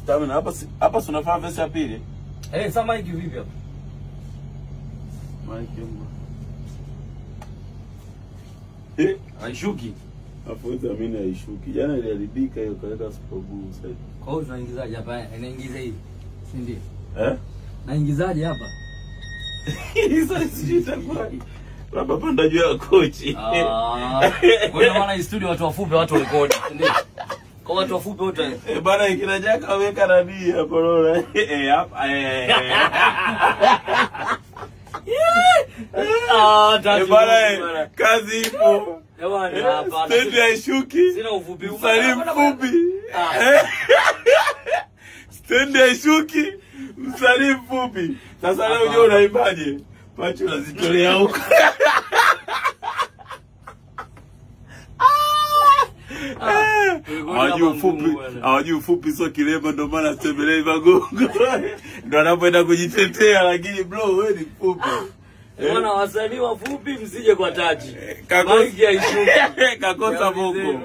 Stamina hapa hapa tunafanya verse ya pili. Eh, sasa mic vipi hapa? Mic mbona? Eh, haishuki. Afuta mimi haishuki. Jana iliharibika hiyo kaweka super glue sasa. Kwa hiyo tunaingizaje hapa? Inaingiza hivi. Si ndio? Eh? Naingizaje hapa? Hizo sijui itakuwa. Labda panda juu ya kochi. Ah. Kwa hiyo maana hii studio watu wafupi watu rekodi, si ndio? Kwa watu wafupi wote. Eh, bana ikina Jaka weka nani hapo unaona? Eh, hapa eh. Ah, tatu. Bana kazi ipo. Jamani hapa. Stendi haishuki. Sina ufupi. Msanii mfupi. Stendi haishuki. Msanii mfupi. Sasa leo unajua unaimbaje? Pachu unazitolea huko. Hawajui ufupi sio kilema, ndio maana tembelei magongo. Ndio anapoenda kujitetea, lakini bro wewe ni mfupi. Bwana wasanii wafupi msije kwa taji. Kakosa kakosa voko.